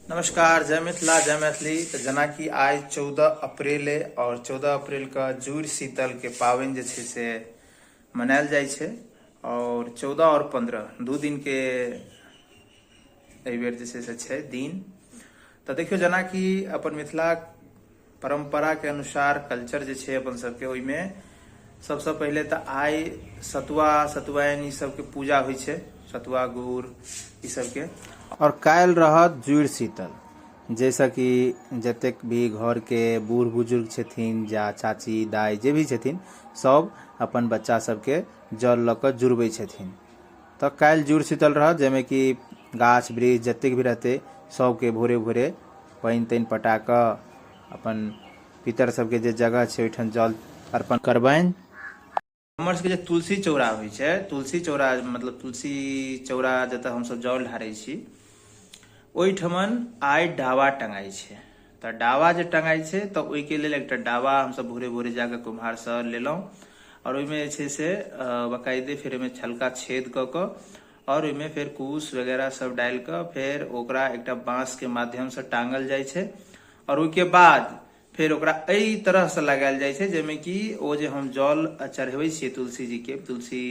नमस्कार, जय मिथिला, जय मैथिली। तऽ जेनाकि आइ 14 अप्रैल अइ आओर 14 अप्रैल के जुड़ शीतल के पाबनि जे छै से मनायल जाइ छै आओर 14 आओर 15 दू दिन के एहिबेर जे छै से छै दिन। तऽ देखियौ, जेनाकि अपन मिथिला परम्परा के अनुसार कल्चर जे छै अपन सबके, ओहिमे सबसँ पहिले तऽ आइ सतुआ सतुआइन ई सबके पूजा होइ छै, सतुआ गुड़ ई सबके। आओर काल्हि रहत जुड़ शीतल, जाहिसँ कि जतेक भी घरके बूढ़ बुजुर्ग छथिन या चाची दाइ जे भी छथिन, सब अपन बच्चा सबके जल लऽ कऽ जुड़बै छथिन। तऽ काल्हि जुड़ शीतल रहत, जाहिमे कि गाछ वृक्ष जतेक भी रहतै सबके भोरे भोरे पानि तानि पटा कऽ अपन पितर सबके जे जगह छै ओहिठाम जल अर्पण करबनि। हमर सबके जे तुलसी चौरा होइ छै, तुलसी चौरा मतलब तुलसी चौरा जतऽ हमसब जल ढारै छी, ओहिठमन आइ डाबा टंगाइ छै। तऽ डाबा जे टंगाइ छै तऽ ओहिके लेल एकटा डाबा हमसब भोरे भोरे जाकऽ कुम्हारसँ लेलहुँ आओर ओहिमे जे छै से बकायदे फेर ओहिमे छलका छेद कऽ कऽ आओर ओहिमे फेर कुश वगैरह सब डालि कऽ फेर ओकरा एकटा बाँसके माध्यमसँ टाँगल जाइ छै आओर ओहिके बाद फेर ओकरा एहि तरहसँ लगायल जाइ छै जाहिमे कि ओ जे हम जल चढ़बै छियै तुलसी जीके तुलसी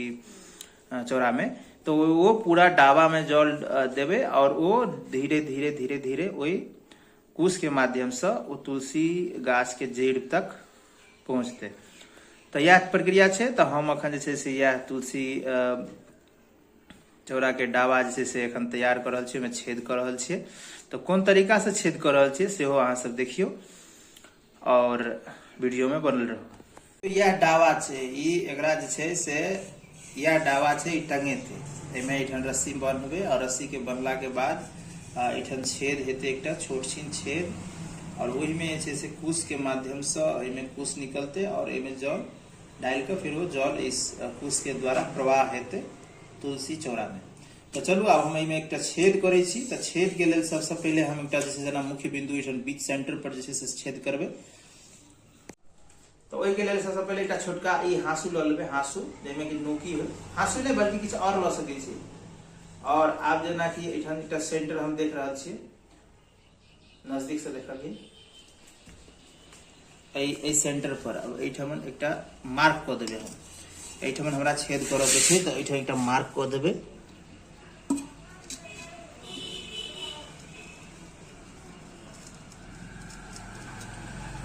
चौरामे, तऽ ओ पूरा डाबामे जल देबै आओर ओ धीरे धीरे धीरे धीरे ओहि कुशके माध्यमसँ ओ तुलसी गाछके जड़ि तक पहुँचतै। तऽ इएह प्रक्रिया छै। तऽ हम एखन जे छै से इएह तुलसी चौराके डाबा जे छै से एखन तैयार कऽ रहल छियै, ओहिमे छेद कऽ रहल छियै। तऽ कोन तरीकासँ छेद कऽ रहल छियै सेहो अहाँ सब देखियौ आओर वीडियोमे बनल रहू। इएह डाबा छै, ई एकरा जे छै से इएह डाबा छै, ई टंगेतै। एहिमे एहिठाम रस्सी बन्हबै आओर रस्सीके बन्हलाके बाद एहिठाम छेद हेतै, एकटा छोट छिन छेद, आओर ओहिमे जे छै से कुशके माध्यमसँ एहिमे कुश निकलतै आओर एहिमे जल डालि कऽ फेर ओ जल इस कुशके द्वारा प्रवाह हेतै तुलसी चौरामे। तऽ चलू, आब हम एहिमे एकटा छेद करै छी। तऽ छेदके लेल सबसँ पहिले हम एकटा जे छै जेना मुख्य बिन्दु एहिठाम बीच सेंटर पर जे छै से छेद करबै। तऽ ओहिके लेल सबसँ पहिले एकटा छोटका ई हाँसू लऽ लेबै, हाँसू जाहिमे कि नोकी होइ, हाँसू नहि बल्कि किछु आओर लऽ सकै छी। आओर आब जेनाकि एहिठाम एकटा सेंटर हम देख रहल छी, नजदीक से देखबियै, एहि एहि सेंटर पर अब एहिठाम एकटा मार्क कऽ देबै हम। एहिठाम हमरा छेद करऽ के छै तऽ एहिठाम एकटा मार्क कऽ देबै।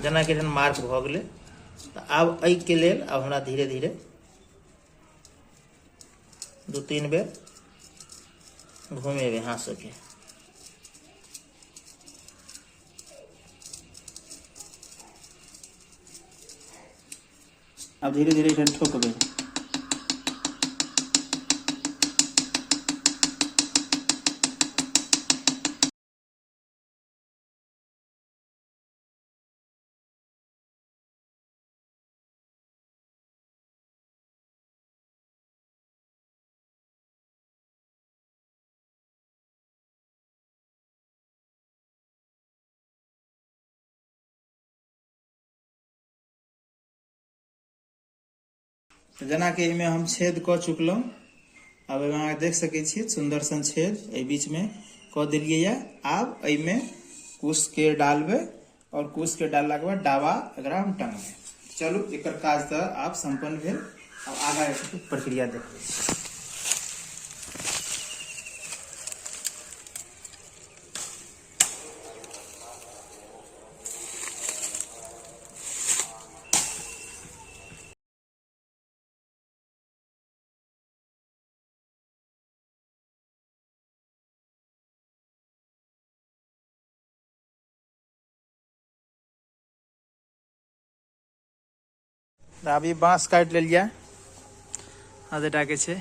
जेनाकि एखन मार्क भऽ गेलै, तऽ आब एहिके लेल आब हमरा धीरे धीरे 2-3 बेर घुमेबै हाँसोके। आब धीरे धीरे एहिठाम ठोकबै। जेनाकि एहिमे हम छेद कऽ चुकलहुँ, आब एहिमे अहाँ देख सकै छियै सुन्दर सन छेद एहि बीचमे कऽ देलियै यऽ। आब एहिमे कुशके डालबै आओर कुशके डाललाके बाद डाबा एकरा हम टंगबै। चलू, एकर काज तऽ आब सम्पन्न भेल, आब आगाँ प्रक्रिया देखबै छी। अभी बांस काटि लेलियै, आधे के छै,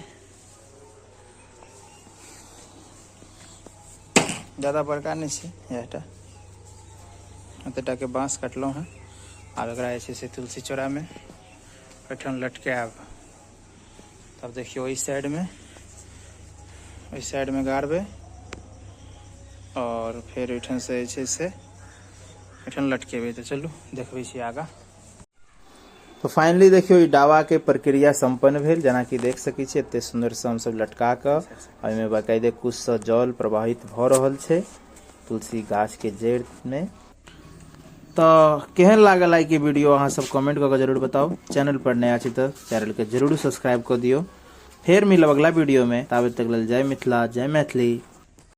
ज्यादा बड़का नहि छै, इएहटा एतेटा के बांस काटलहुँ हँ। आब एकरा जे छै से तुलसी चौरामे एहिठाम लटकायब। तब देखियौ, ओहि साइडमे गाड़बै आओर फेर ओहिठाम से जे छै से एहिठाम लटकेबै। तऽ चलू, देखबै छी आगाँ। तऽ फाइनली देखियौ, ई डाबाके प्रक्रिया सम्पन्न भेल। जेनाकि देख सकै छी, एते सुन्दरसँ हमसब लटका कऽ ओहिमे बाकायदे कुशसँ जल प्रवाहित भऽ रहल छै। तुलसी गाछके जड़िमे। तऽ केहन लागल आइके वीडियो अहाँ सब कमेंट कऽ के जरूर बताउ। चैनल पर नया छी तऽ चैनलके जरूर सब्सक्राइब कऽ दियौ। फेर मिलब अगला वीडियोमे, ताबे तक लेल जय मिथिला, जय मैथिली।